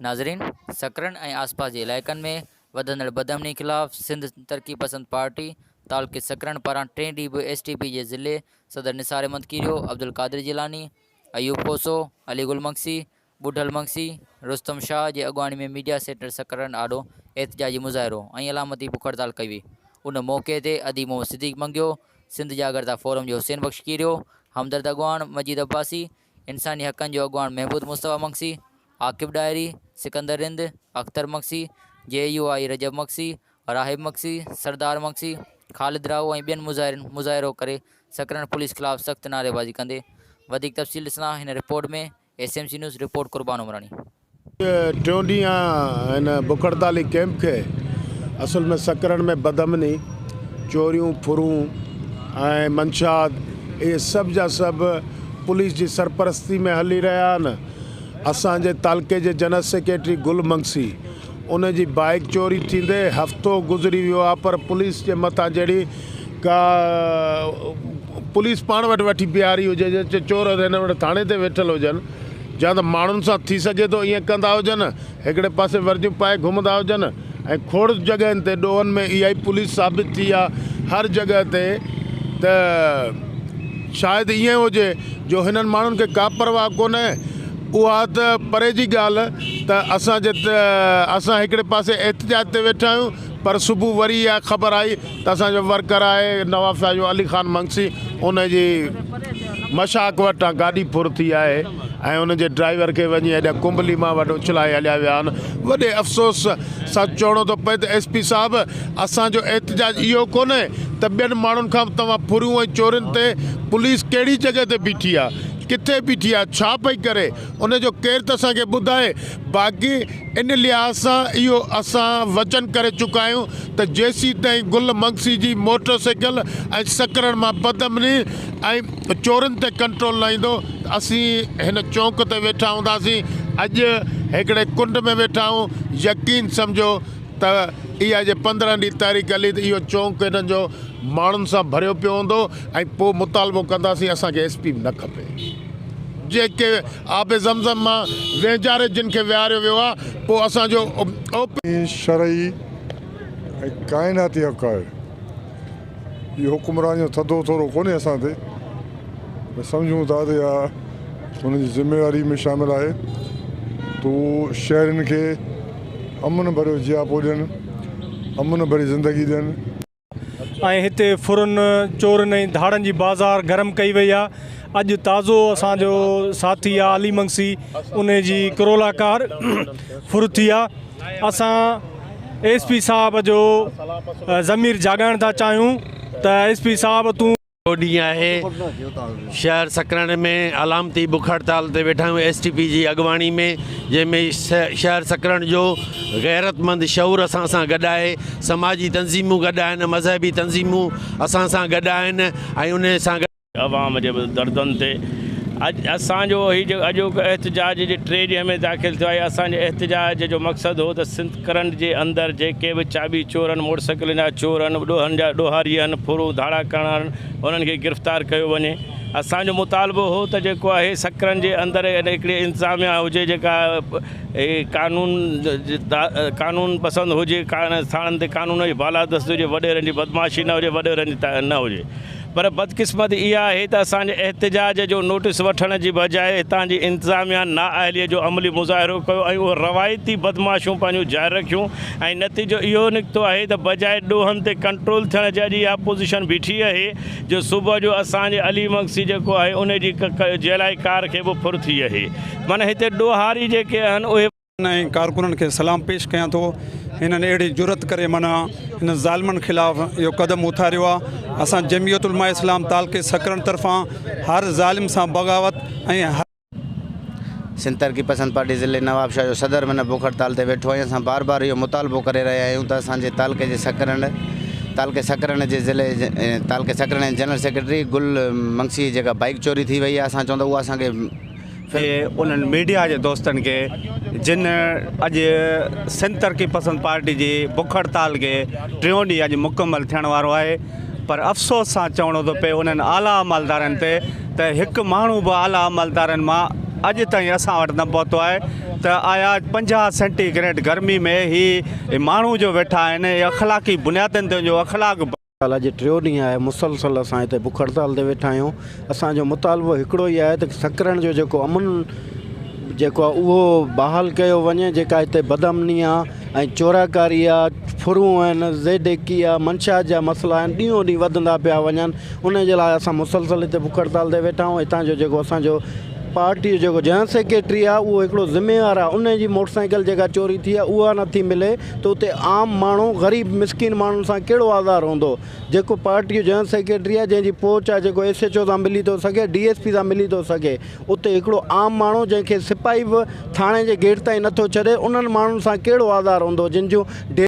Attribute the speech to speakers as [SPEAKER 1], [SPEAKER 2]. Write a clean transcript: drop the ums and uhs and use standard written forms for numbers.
[SPEAKER 1] ناظرين سڪرنڊ ۽ آسپاس جي علائقن ۾ وڌندڙ بدامني خلاف سنڌ ترقي پسند پارٽي تعلقي سڪرنڊ پاران ٽئين ڏينهن به ايس ٽي پي جي ضلعي صدر نثار احمد کيريو، عبدالقادر جيلاني، ايوب کوسو، علي گل مگسي، ٻڍل مگسي، رستم شاهه جي اڳواڻي ۾ ميڊيا سينٽر سڪرنڊ آڏو احتجاجي مظاهرو ۽ علامتي بک هڙتال ڪئي وئي. ان موقعي تي اديب محمد صديق منگيو، سنڌ جاڳرتا فورم جي حسين بخش کيريو، همدرد اڳواڻ مجيد عباسي، انساني حقن جو اڳواڻ محمود مصطفيٰ مگسي، عاقب ڏاهري، سڪندر رند، اختر مگسي، جي يو آء رجب مگسي، راهب مگسي، سردار مگسي، خالد راهو ۽ ٻين مظاهرين مظاهرو ڪري سڪرنڊ پوليس خلاف سخت نعريبازي ڪندي وڌيڪ تفصيل ڏسندا هن report ۾ S M C news report Qurban Umrani.
[SPEAKER 2] ٽيون ڏينهن آ هن بک هڙتالي ڪئمپ کي اصل ۾ سڪرنڊ ۾ بدامني، چوريون، ڦرون ۽ منشيات اهي سڀ جا سڀ پوليس جي سرپرستي ۾ هلي رهيا آهن. اسان جي تعلقي جي جنرل سيڪريٽري گل منگسي ان جي بائيڪ چوري ٿيندي هفتو گذري ويو آهي پر پوليس جي مٿان جهڙي ڪا پوليس پاڻ وٽ وٺي بيهاري هجي جي چور هن وٽ ٿاڻي تي ويٺل هجن يا ته ماڻهن سان ٿي سگهي ٿو ائين ڪندا هجن هڪڙي پاسي ورديون پائي گهمندا هجن ۽ کوڙ جڳهين تي ڏوهن ۾ اها ئي پوليس ثابت ٿي آهي هر جڳهه تي ته شايد ائين هجي جو هنن ماڻهن کي ڪا پرواهه ڪونهي اها ته پري جي ڳالهه ته اسان جي اسان هڪڙي پاسي احتجاج تي ويٺا آهيون پر صبح وري اها خبر آئي ته اسان جو ورڪر آهي نوابشاهه جو علي خان منگسي ان جي مشاق وٽان گاڏي ڦر ٿي آهي ۽ ان جي ڊرائيور کي وڃي هيڏانهن ڪنبلي مان وٽ اڇلائي هليا ويا آهن وڏي افسوس سان چوڻو ٿو پئي ته ايس پي صاحب اسان جو احتجاج اهو ڪونهي ته ٻين ماڻهن کان به توهان ڦريون ۽ چورين تي پوليس ڪهڙي جڳهه تي بيٺي آهي ڪٿي بيٺي آهي ڇا پئي ڪري ان جو ڪير ته اسان کي ٻڌائي باقي ان لحاظ سان اهو اسان وچن ڪري چڪا آهيون ته جيسيتائين گل منگسي جي موٽر سائيڪل ۽ سڪرن مان بدامني ۽ چورن تي ڪنٽرول نه ايندو ته اسين هن چونڪ تي ويٺا هونداسين اڄ هڪڙي ڪنڊ ۾ ويٺا آهيون يقين سمجهو ته اها جي 15 ڏينهن تحريڪ هلي ته اهو چونڪ هنن جو ماڻهن سان ڀريو پيو هوندو ۽ پوء مطالبو ڪنداسين اسان کي ايس پي به نه کپي. جيڪي آب زمزم مان وهنجاري جن کي ويهاريو ويو آهي، پوء اسان جو اوپ.
[SPEAKER 3] شرعي ۽ ڪائناتي حق آهي. اهو حڪمران جو ٿڌو ٿورو ڪونهي اسان تي پر سمجهون ٿا ته اها هن جي ذميواري ۾ شامل آهي ته هو شهرين کي امن ڀريو جياپو ڏين، امن ڀري زندگي ڏين.
[SPEAKER 4] ۽ هتي ڦرن، چورن ۽ ڌاڙن جي بازار گرم ڪئي وئي آ. اڄ تازو اسان جو ساٿي آ علي منگسي ان جي ڪرولا ڪار ڦر ٿي آ. اسان ايس پي صاحب جو ضمير جاڳائڻ ٿا چاهيون ته ايس پي صاحب تون.
[SPEAKER 5] ڏينهن آهي شهر سڪرنڊ ۾ علامتي بک هڙتال تي ويٺا آهيون ايس ٽي پي جي اڳواڻي ۾ جنهن ۾ شهر سڪرنڊ جو غيرتمند شعور اسان سان گڏ آهي سماجي تنظيمون گڏ آهن مذهبي تنظيمون اسان سان گڏ آهن ۽ ان سان گڏ
[SPEAKER 6] عوام جي دردن تي اڄ اسان جو هي جيڪو اڄوڪو احتجاج جي ٽي ڏينهن ۾ داخل ٿيو آهي اسان جي احتجاج جو مقصد هو ته سڪرنڊ جي اندر جيڪي به چاٻي چورن موٽرسائيڪلن جا چور آهن ڏوهن جا ڏوهاري آهن ڦرون ڌاڙا ڪرڻ وارن انهن کي گرفتار ڪيو وڃي اسان جو مطالبو هو ته جيڪو آهي سڪرنڊ جي اندر هڪڙي انتظاميا هجي جيڪا قانون قانون پسند هجي ٿاڻن تي قانون جي بالادست هجي وڏيرن جي بدمعاشي نه هجي وڏيرن جي نه هجي پر بدقسمتي اها آهي ته اسان جي احتجاج جو نوٽيس وٺڻ جي بجاء هتان جي انتظاميا نااهلي جو عملي مظاهرو ڪيو ۽ اهي روايتي بدمعاشيون پنهنجون جاري رکيون ۽ نتيجو اهو نڪتو آهي ته بجاء ڏوهن تي ڪنٽرول ٿيڻ جي اڄ اها پوزيشن بيٺي آهي جو صبح جو اسان جي علي مگسي جيڪو آهي ان جي جيلائي ڪار کي به ڦر ٿي آهي معنيٰ هتي ڏوهاري جيڪي آهن اهي.
[SPEAKER 7] ۽ ڪارڪنن کي سلام پيش ڪيان ٿو هنن اهڙي جرئت ڪري معنيٰ هن ظالمن خلاف اهو قدم اٿاريو آهي اسان جمعيت علماء اسلام تعلقي سڪرنڊ طرفان هر ظالم سان بغاوت ۽ هر.
[SPEAKER 8] سنڌ ترقي پسند پارٽي ضلعي نوابشاهه جو صدر من بک هڙتال تي ويٺو آهي اسان بار بار اهو مطالبو ڪري رهيا آهيون ته اسان جي تعلقي جي سڪرنڊ تعلقي سڪرنڊ جي ضلعي تعلقي سڪرنڊ جي جنرل سيڪريٽري گل منگسي جي جيڪا بائيڪ چوري ٿي وئي آهي اسان چون ٿا اها اسان کي
[SPEAKER 9] کي انهن ميڊيا جي دوستن کي جن اڄ سنڌ ترقي پسند پارٽي جي بک هڙتال کي ٽيون ڏينهن اڄ مڪمل ٿيڻ وارو آهي پر افسوس سان چوڻو ٿو پئي انهن اعليٰ عملدارن تي ته هڪ ماڻهو به اعليٰ عملدارن مان اڄ تائين اسان وٽ نه پهتو آهي ته آيا 50 سينٽي گريڊ گرمي ۾ هي ماڻهو جو ويٺا آهن اهي اخلاقي بنيادن تي جو اخلاق
[SPEAKER 10] اڄ ٽيون ڏينهن آهي مسلسل اسان هتي بک هڙتال تي ويٺا آهيون اسان جو مطالبو هڪڙو ئي آهي ته سڪرنڊ جو جيڪو امن جيڪو آهي اهو بحال ڪيو وڃي جيڪا هتي بدامني آهي ۽ چوراڪاري آهي ڦرون آهن زيڊ ايڪي آهي منشيات جا مسئلا آهن ڏينهون ڏينهن وڌندا پيا وڃن ان جي لاء اسان مسلسل هتي بک هڙتال تي ويٺا آهيون هتان جو جيڪو اسان جو پارٽي جو جيڪو جنرل سيڪريٽري آهي اهو هڪڙو ذميوار آهي ان جي موٽر سائيڪل جيڪا چوري ٿي آهي اها نٿي ملي ته اتي عام ماڻهو غريب مسڪين ماڻهن سان ڪهڙو آزار هوندو جيڪو پارٽي جو جنرل سيڪريٽري آهي جنهن جي پهچ آهي جيڪو ايس ايڇ او سان ملي ٿو سگهي ڊي ايس پي سان ملي ٿو سگهي اتي هڪڙو عام ماڻهو جنهن کي سپاهي به ٿاڻي جي گيٽ تائين نٿو ڇڏي انهن ماڻهن سان ڪهڙو آزار هوندو جن جون.